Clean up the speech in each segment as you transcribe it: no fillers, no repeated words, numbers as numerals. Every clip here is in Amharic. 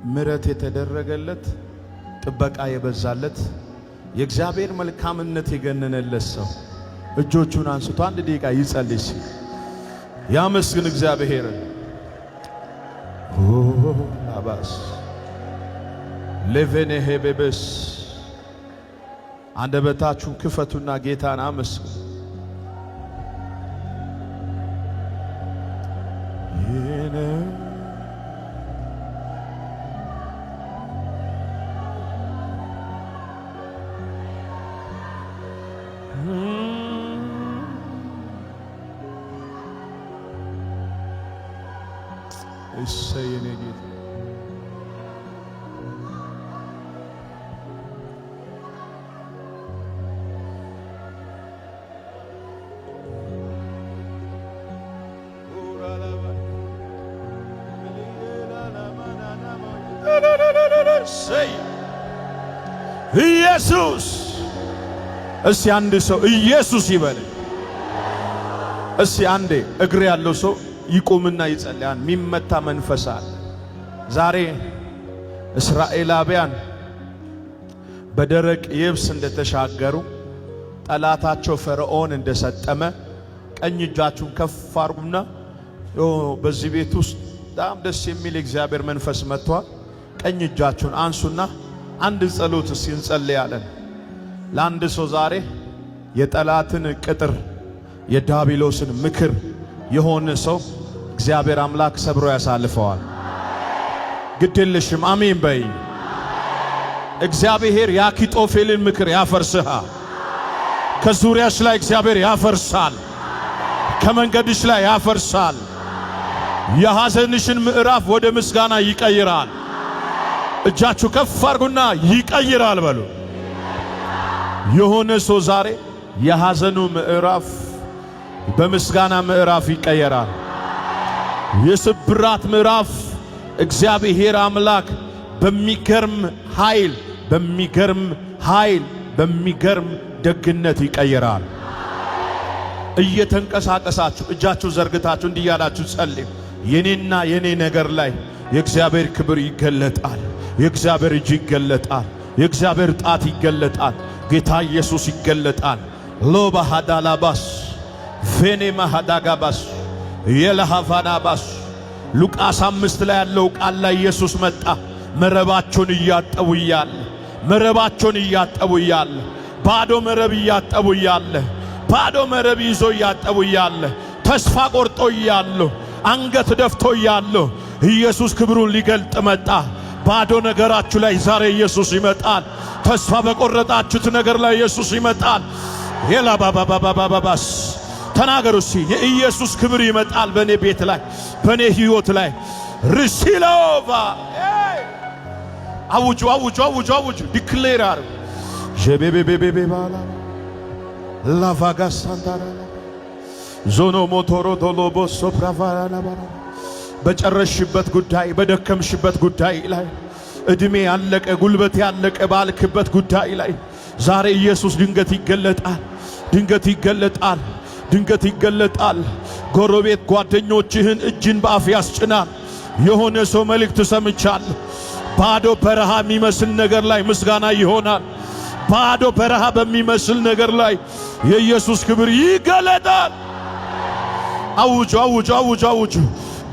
ምሕረት የተደረገለት፣ ጥበቃ የበዛለት፣ የእግዚአብሔር መልካምነት የገነነለት ሰው እጆቹን አንስቶ አንድ ደቂቃ ይጸልይ፣ ያመስግን እግዚአብሔርን። አባስ ሌቬኔ ሄቤበስ አንደበታችሁን ክፈቱና ጌታን አመስግኑ። እሰይ የኔ ጌታ። ኢየሱስ። እስቲ አንድ ሰው ኢየሱስ ይበል። እስቲ አንዴ እግር ያለው ሰው ይቁምና ይጸልያን። የሚመታ መንፈስ አለ። ዛሬ እስራኤላውያን በደረቅ የብስ እንደተሻገሩ፣ ጠላታቸው ፈርዖን እንደሰጠመ፣ ቀኝ እጃችሁን ከፍ አርጉና በዚህ ቤት ውስጥ በጣም ደስ የሚል የእግዚአብሔር መንፈስ መጥቷል። ቀኝ እጃችሁን አንሱና አንድ ጸሎት እስቲ እንጸልያለን። ለአንድ ሰው ዛሬ የጠላትን ቅጥር የዳቢሎስን ምክር የሆነ ሰው እግዚአብሔር አምላክ ሰብሮ ያሳልፈዋል። ግድልሽም አሜን በይ። እግዚአብሔር የአኪጦፌልን ምክር ያፈርስሃል። ከዙሪያሽ ላይ እግዚአብሔር ያፈርሳል። ከመንገድሽ ላይ ያፈርሳል። የሐዘንሽን ምዕራፍ ወደ ምስጋና ይቀይራል። እጃችሁ ከፍ አድርጉና ይቀይራል በሉ። የሆነ ሰው ዛሬ የሐዘኑ ምዕራፍ በምስጋና ምዕራፍ ይቀየራል። የስብራት ምዕራፍ እግዚአብሔር አምላክ በሚገርም ኃይል፣ በሚገርም ኃይል፣ በሚገርም ደግነት ይቀየራል። እየተንቀሳቀሳችሁ እጃችሁ ዘርግታችሁ እንዲህ ያላችሁ ጸልዩ። የኔና የኔ ነገር ላይ የእግዚአብሔር ክብር ይገለጣል። የእግዚአብሔር እጅ ይገለጣል። የእግዚአብሔር ጣት ይገለጣል። ጌታ ኢየሱስ ይገለጣል። ሎባ ሃዳላባስ ፌኔ ማሃዳጋባስ የለሃቫናባስ ሉቃስ 5 ላይ ያለው ቃል ላይ ኢየሱስ መጣ። መረባቸውን እያጠቡ እያለ፣ መረባቸውን እያጠቡ እያለ፣ ባዶ መረብ እያጠቡ እያለ፣ ባዶ መረብ ይዞ እያጠቡ እያለ፣ ተስፋ ቆርጦ እያሉ፣ አንገት ደፍቶ እያሉ ኢየሱስ ክብሩን ሊገልጥ መጣ። ባዶ ነገራችሁ ላይ ዛሬ ኢየሱስ ይመጣል። ተስፋ በቆረጣችሁት ነገር ላይ ኢየሱስ ይመጣል። የላባባባባባስ ተናገሩ እስቲ። የኢየሱስ ክብር ይመጣል በኔ ቤት ላይ፣ በኔ ህይወት ላይ። ርሲሎቫ አውጁ፣ አውጁ፣ አውጁ፣ አውጁ። Declare አርጉ። ጀቤቤቤቤ ባላ ላቫጋ ሳንታራ ዞኖ ሞቶሮ ዶሎቦ ሶፕራቫራ በጨረሽበት ጉዳይ፣ በደከምሽበት ጉዳይ ላይ፣ እድሜ ያለቀ ጉልበት ያለቀ ባልክበት ጉዳይ ላይ ዛሬ ኢየሱስ ድንገት ይገለጣል። ድንገት ይገለጣል። ድንገት ይገለጣል። ጎረቤት ጓደኞችህን እጅን በአፍ ያስጭናል። የሆነ ሰው መልእክት ሰምቻል። ባዶ በረሃ የሚመስል ነገር ላይ ምስጋና ይሆናል። ባዶ በረሃ በሚመስል ነገር ላይ የኢየሱስ ክብር ይገለጣል። አውጁ፣ አውጁ፣ አውጁ፣ አውጁ።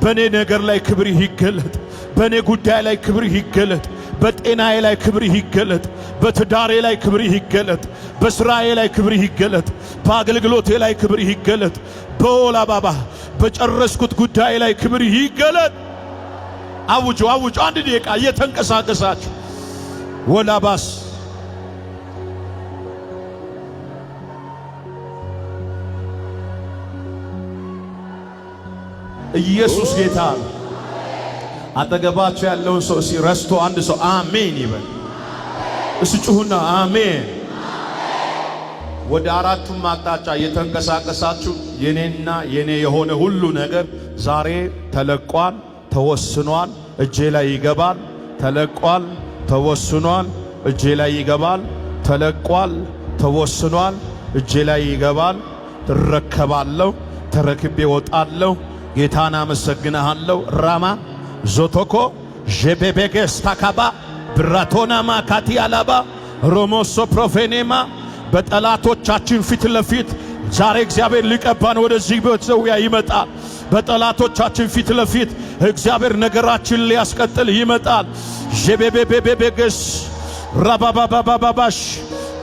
በእኔ ነገር ላይ ክብር ይገለጥ። በእኔ ጉዳይ ላይ ክብር ይገለጥ። በጤናዬ ላይ ክብር ይገለጥ። በትዳሬ ላይ ክብር ይገለጥ። በስራዬ ላይ ክብር ይገለጥ። በአገልግሎቴ ላይ ክብር ይገለጥ። በኦላ ባባ በጨረስኩት ጉዳይ ላይ ክብር ይገለጥ። አውጁ፣ አውጁ። አንድ ደቂቃ እየተንቀሳቀሳችሁ ወላባስ ኢየሱስ ጌታ ነው። አጠገባችሁ ያለውን ሰው እስኪ ረስቶ አንድ ሰው አሜን ይበል። እሱ ጩሁና አሜን። ወደ አራቱም አቅጣጫ እየተንቀሳቀሳችሁ የኔና የኔ የሆነ ሁሉ ነገር ዛሬ ተለቋል፣ ተወስኗል፣ እጄ ላይ ይገባል። ተለቋል፣ ተወስኗል፣ እጄ ላይ ይገባል። ተለቋል፣ ተወስኗል፣ እጄ ላይ ይገባል። ትረከባለሁ፣ ተረክቤ ወጣለሁ። ጌታን አመሰግንሃለሁ። ራማ ዞቶኮ ዤቤቤጌስ ታካባ ብራቶናማ ካቲያላባ ሮሞሶ ፕሮፌኔማ በጠላቶቻችን ፊት ለፊት ዛሬ እግዚአብሔር ሊቀባን ወደዚህ መሠዊያ ይመጣል። በጠላቶቻችን ፊት ለፊት እግዚአብሔር ነገራችን ሊያስቀጥል ይመጣል። ዤቤቤቤቤጌስ ራባባባባባሽ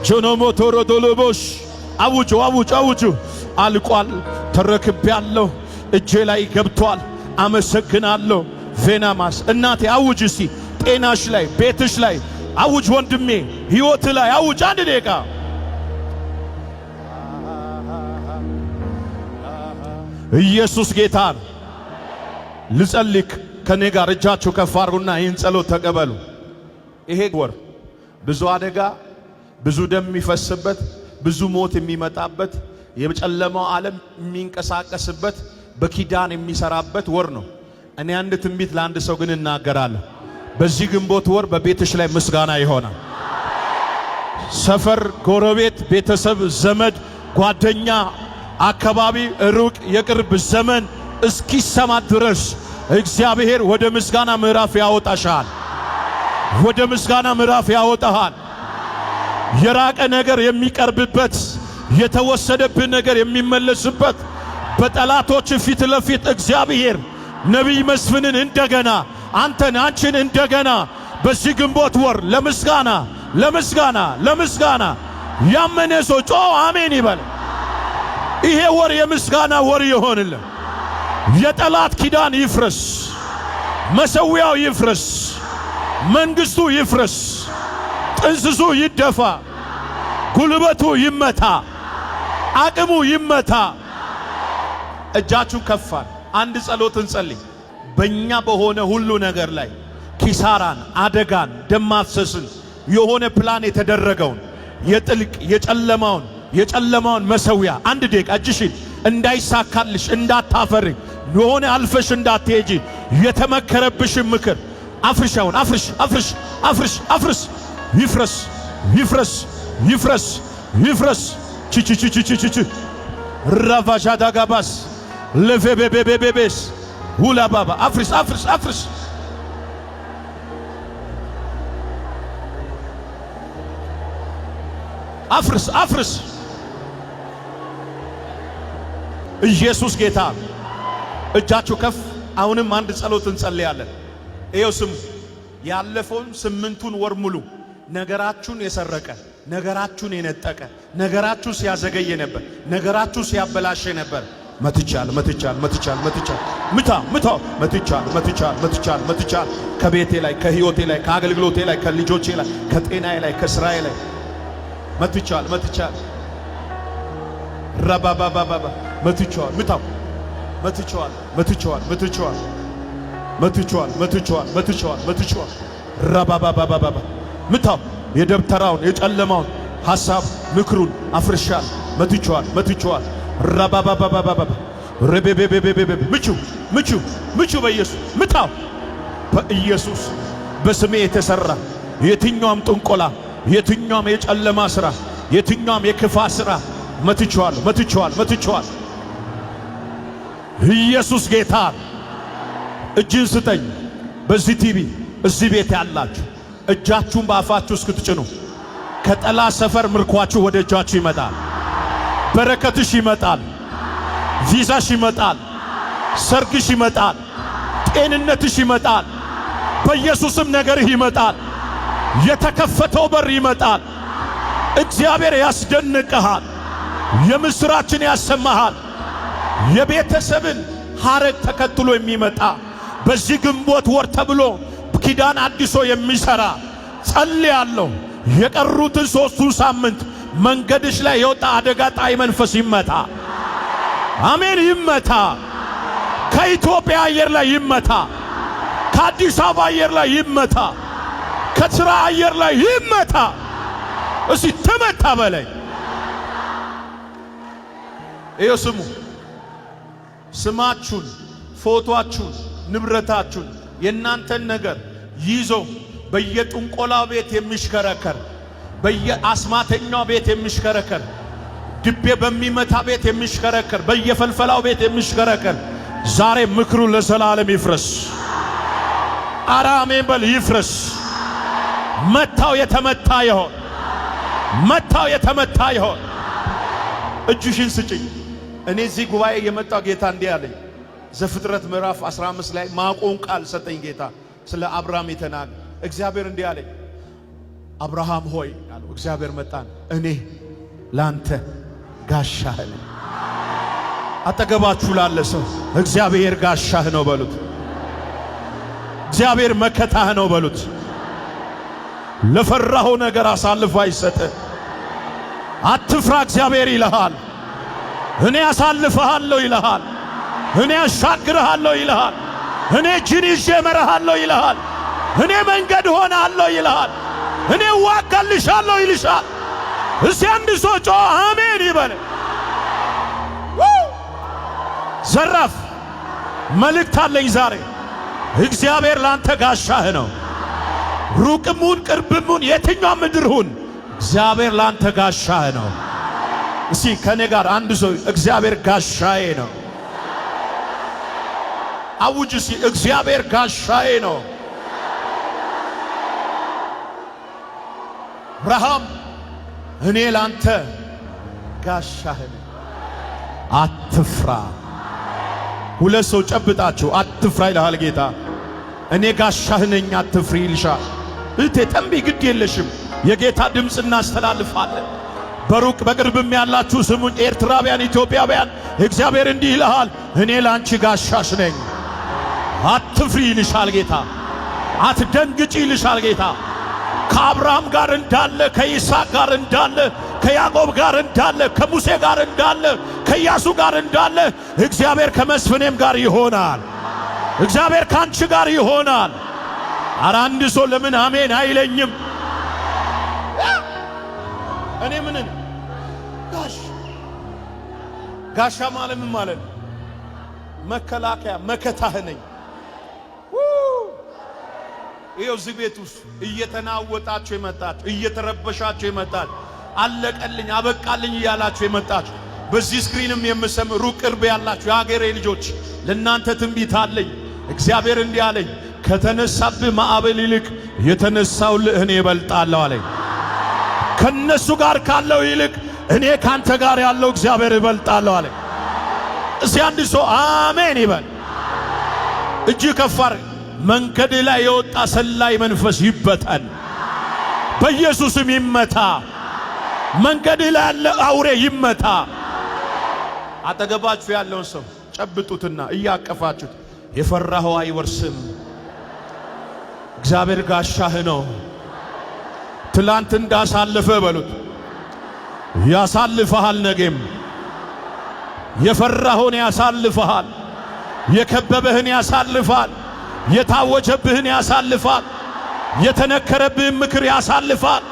ጆኖሞቶሮዶሎቦሽ አውጁ አውጁ አውጁ። አልቋል። ተረክቤያለሁ። እጄ ላይ ገብቷል። አመሰግናለሁ። ቬናማስ እናቴ አውጅ እስቲ ጤናሽ ላይ ቤትሽ ላይ አውጅ። ወንድሜ ሕይወት ላይ አውጅ። አንድ ደቂቃ ኢየሱስ ጌታ ነው። ልጸልክ ከኔ ጋር እጃችሁ ከፍ አድርጉና ይህን ጸሎት ተቀበሉ። ይሄ ወር ብዙ አደጋ፣ ብዙ ደም የሚፈስበት፣ ብዙ ሞት የሚመጣበት፣ የጨለማው ዓለም የሚንቀሳቀስበት፣ በኪዳን የሚሰራበት ወር ነው። እኔ አንድ ትንቢት ለአንድ ሰው ግን እናገራለሁ። በዚህ ግንቦት ወር በቤትሽ ላይ ምስጋና ይሆናል። ሰፈር፣ ጎረቤት፣ ቤተሰብ፣ ዘመድ፣ ጓደኛ፣ አካባቢ፣ ሩቅ የቅርብ ዘመን እስኪሰማ ድረስ እግዚአብሔር ወደ ምስጋና ምዕራፍ ያወጣሻል። ወደ ምስጋና ምዕራፍ ያወጣሃል። የራቀ ነገር የሚቀርብበት፣ የተወሰደብህ ነገር የሚመለስበት፣ በጠላቶች ፊት ለፊት እግዚአብሔር ነቢይ መስፍንን እንደገና አንተን አንቺን እንደገና በዚህ ግንቦት ወር ለምስጋና ለምስጋና ለምስጋና ያመነ ሰው ጮ አሜን ይበል። ይሄ ወር የምስጋና ወር ይሆንልን። የጠላት ኪዳን ይፍረስ፣ መሠዊያው ይፍረስ፣ መንግስቱ ይፍረስ፣ ጥንስሱ ይደፋ፣ ጉልበቱ ይመታ፣ አቅሙ ይመታ። እጃችሁ ከፋል። አንድ ጸሎት እንጸልይ። በእኛ በሆነ ሁሉ ነገር ላይ ኪሳራን፣ አደጋን፣ ደም ማፍሰስን የሆነ ፕላን የተደረገውን የጥልቅ የጨለማውን መሠዊያ አንድ ደቂቃ እጅሽን እንዳይሳካልሽ እንዳታፈሪ የሆነ አልፈሽ እንዳትሄጂ የተመከረብሽን ምክር አፍርሻውን አፍርሽ አፍርሽ አፍርሽ አፍርስ። ይፍረስ ይፍረስ ይፍረስ ይፍረስ። ቺቺቺቺቺቺ ራቫዣዳጋባስ ለፌቤቤቤቤስ ውላባባ አፍርስ አፍርስ አፍርስ። አፍርስ አፍርስ። ኢየሱስ ጌታ። እጃችሁ ከፍ። አሁንም አንድ ጸሎት እንጸልያለን። ይኸው ስሙ። ያለፈውን 8ቱን ወር ሙሉ ነገራችሁን የሰረቀ፣ ነገራችሁን የነጠቀ፣ ነገራችሁ ሲያዘገየ ነበር፣ ነገራችሁ ሲያበላሸ ነበር። መትቻል መትቻል መትቻል መትቻል ምታ ምታ መትቻል መትቻል መትቻል መትቻል ከቤቴ ላይ፣ ከህይወቴ ላይ፣ ከአገልግሎቴ ላይ፣ ከልጆቼ ላይ፣ ከጤናዬ ላይ፣ ከስራዬ ላይ መትቻል መትቻል ረባባባባ መትቻል ምታ መትቻል መትቻል መትቻል መትቻል መትቻል መትቻል መትቻል ረባባባባባ ምታው የደብተራውን የጨለማውን ሐሳብ ምክሩን አፍርሻል። መትቻል መትቻል ረባባባባባ ረቤቤቤቤቤ ምቹ ምቹ ምቹ በኢየሱስ ምታው። በኢየሱስ በስሜ የተሰራ የትኛውም ጥንቆላ፣ የትኛውም የጨለማ ስራ፣ የትኛውም የክፋ ስራ መትቼዋለሁ፣ መትቼዋለሁ፣ መትቼዋለሁ። ኢየሱስ ጌታ። እጅን ስጠኝ። በዚህ ቲቪ እዚህ ቤት ያላችሁ እጃችሁን በአፋችሁ እስክትጭኑ ከጠላት ሰፈር ምርኳችሁ ወደ እጃችሁ ይመጣል። በረከትሽ ይመጣል። ቪዛሽ ይመጣል። ሰርግሽ ይመጣል። ጤንነትሽ ይመጣል። በኢየሱስም ነገርህ ይመጣል። የተከፈተው በር ይመጣል። እግዚአብሔር ያስደንቅሃል። የምስራችን ያሰማሃል። የቤተሰብን ሐረግ ተከትሎ የሚመጣ በዚህ ግንቦት ወር ተብሎ ኪዳን አዲሶ የሚሰራ ጸልያለሁ። የቀሩትን 3ቱን ሳምንት መንገድሽ ላይ የወጣ አደጋ ጣይ መንፈስ ይመታ። አሜን፣ ይመታ። ከኢትዮጵያ አየር ላይ ይመታ። ከአዲስ አበባ አየር ላይ ይመታ። ከስራ አየር ላይ ይመታ። እስቲ ተመታ በላይ። ይኸው ስሙ። ስማችሁን፣ ፎቶአችሁን፣ ንብረታችሁን የእናንተን ነገር ይዞ በየጥንቆላው ቤት የሚሽከረከር፣ በየአስማተኛው ቤት የሚሽከረከር፣ ድቤ በሚመታ ቤት የሚሽከረከር፣ በየፈልፈላው ቤት የሚሽከረከር ዛሬ ምክሩ ለዘላለም ይፍረስ። አረ አሜን በል። ይፍረስ። መታው የተመታ ይሆን። መታው የተመታ ይሆን። እጅሽን ስጭኝ። እኔ እዚህ ጉባኤ የመጣው ጌታ እንዲህ አለኝ። ዘፍጥረት ምዕራፍ 15 ላይ ማቆን ቃል ሰጠኝ ጌታ ስለ አብርሃም የተናገ እግዚአብሔር እንዲህ አለኝ፣ አብርሃም ሆይ አለው። እግዚአብሔር መጣን፣ እኔ ላንተ ጋሻህ ነኝ። አጠገባችሁ ላለ ሰው እግዚአብሔር ጋሻህ ነው በሉት። እግዚአብሔር መከታህ ነው በሉት። ለፈራኸው ነገር አሳልፎ አይሰጥህ። አትፍራ እግዚአብሔር ይልሃል። እኔ አሳልፈሃለሁ ይልሃል። እኔ አሻግርሃለሁ ይልሃል። እኔ እጅን ይዤ እመራሃለሁ ይልሃል። እኔ መንገድ ሆናለሁ ይልሃል። እኔ እዋጋልሻለሁ ይልሻል። እስቲ አንድ ሰው ጮ አሜን ይበል። ዘራፍ መልእክት አለኝ ዛሬ። እግዚአብሔር ላንተ ጋሻህ ነው። ሩቅም ሁን ቅርብም ሁን የትኛው ምድር ሁን እግዚአብሔር ላንተ ጋሻህ ነው። እስቲ ከኔ ጋር አንድ ሰው እግዚአብሔር ጋሻዬ ነው አውጅ። እስቲ እግዚአብሔር ጋሻዬ ነው። አብርሃም እኔ ላንተ ጋሻህ ነኝ፣ አትፍራ። ሁለት ሰው ጨብጣችሁ አትፍራ ይልሃል ጌታ። እኔ ጋሻህ ነኝ አትፍሪ ይልሻል። እህቴ ጠንቢ ግድ የለሽም። የጌታ ድምፅ እናስተላልፋለን። በሩቅ በቅርብም ያላችሁ ስሙኝ፣ ኤርትራውያን፣ ኢትዮጵያውያን፣ እግዚአብሔር እንዲህ ይልሃል፣ እኔ ላንቺ ጋሻሽ ነኝ፣ አትፍሪ ይልሻል ጌታ። አትደንግጪ ይልሻል ጌታ። ከአብርሃም ጋር እንዳለ፣ ከይስሐቅ ጋር እንዳለ፣ ከያዕቆብ ጋር እንዳለ፣ ከሙሴ ጋር እንዳለ፣ ከኢያሱ ጋር እንዳለ እግዚአብሔር ከመስፍኔም ጋር ይሆናል። እግዚአብሔር ካንቺ ጋር ይሆናል። አረ አንድ ሰው ለምን አሜን አይለኝም? እኔ ምን ጋሽ ጋሻ ማለት ምን ማለት ነው? መከላከያ መከታህ ነኝ። ይኸው እዚህ ቤት ውስጥ እየተናወጣችሁ የመጣችሁ፣ እየተረበሻችሁ የመጣችሁ፣ አለቀልኝ አበቃልኝ እያላችሁ የመጣችሁ፣ በዚህ screen ም የምሰም ሩቅ ቅርብ ያላችሁ የሀገሬ ልጆች ለእናንተ ትንቢት አለኝ። እግዚአብሔር እንዲህ አለኝ፣ ከተነሳብህ ማዕበል ይልቅ የተነሳውልህ እኔ እበልጣለሁ አለኝ። ከነሱ ጋር ካለው ይልቅ እኔ ካንተ ጋር ያለው እግዚአብሔር እበልጣለሁ አለኝ። እስቲ አንድ ሰው አሜን ይበል። እጅ ከፋር መንገድ ላይ የወጣ ሰላይ መንፈስ ይበተን፣ በኢየሱስም ይመታ። መንገድ ላይ ያለ አውሬ ይመታ። አጠገባችሁ ያለውን ሰው ጨብጡትና እያቀፋችሁት የፈራኸው አይወርስም። እግዚአብሔር ጋሻህ ነው። ትላንት እንዳሳለፈ በሉት ያሳልፈሃል። ነገም የፈራኸውን ያሳልፈሃል። የከበበህን ያሳልፋል። የታወጀብህን ያሳልፋል። የተነከረብህን ምክር ያሳልፋል።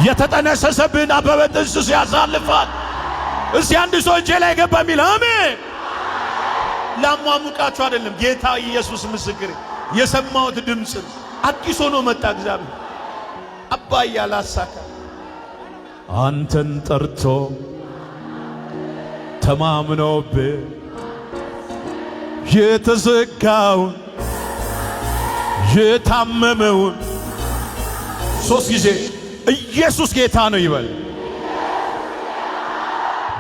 የተጠነሰሰብህን አበበ ጥንስስ ያሳልፋል። እስቲ አንድ ሰው እጄ ላይ ገባ የሚል አሜን። ላሟሙቃችሁ አይደለም፣ ጌታ ኢየሱስ ምስክሬ። የሰማሁት ድምፅ አዲስ ሆኖ መጣ። እግዚአብሔር አባ ያላሳካ አንተን ጠርቶ ተማምኖብህ የተዘጋውን የታመመውን ሶስት ጊዜ ኢየሱስ ጌታ ነው ይበል።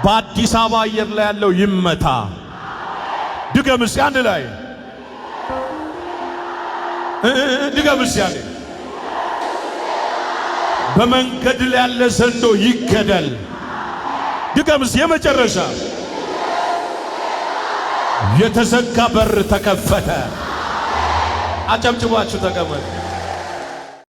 በአዲስ አበባ አየር ላይ ያለው ይመታ። ድገም እስቲ አንድ ላይ ድገም እስቲ አንድ። በመንገድ ላይ ያለ ዘንዶ ይገደል። ድገም እስቲ የመጨረሻ። የተዘጋ በር ተከፈተ። አጨብጭባችሁ ተቀመጡ።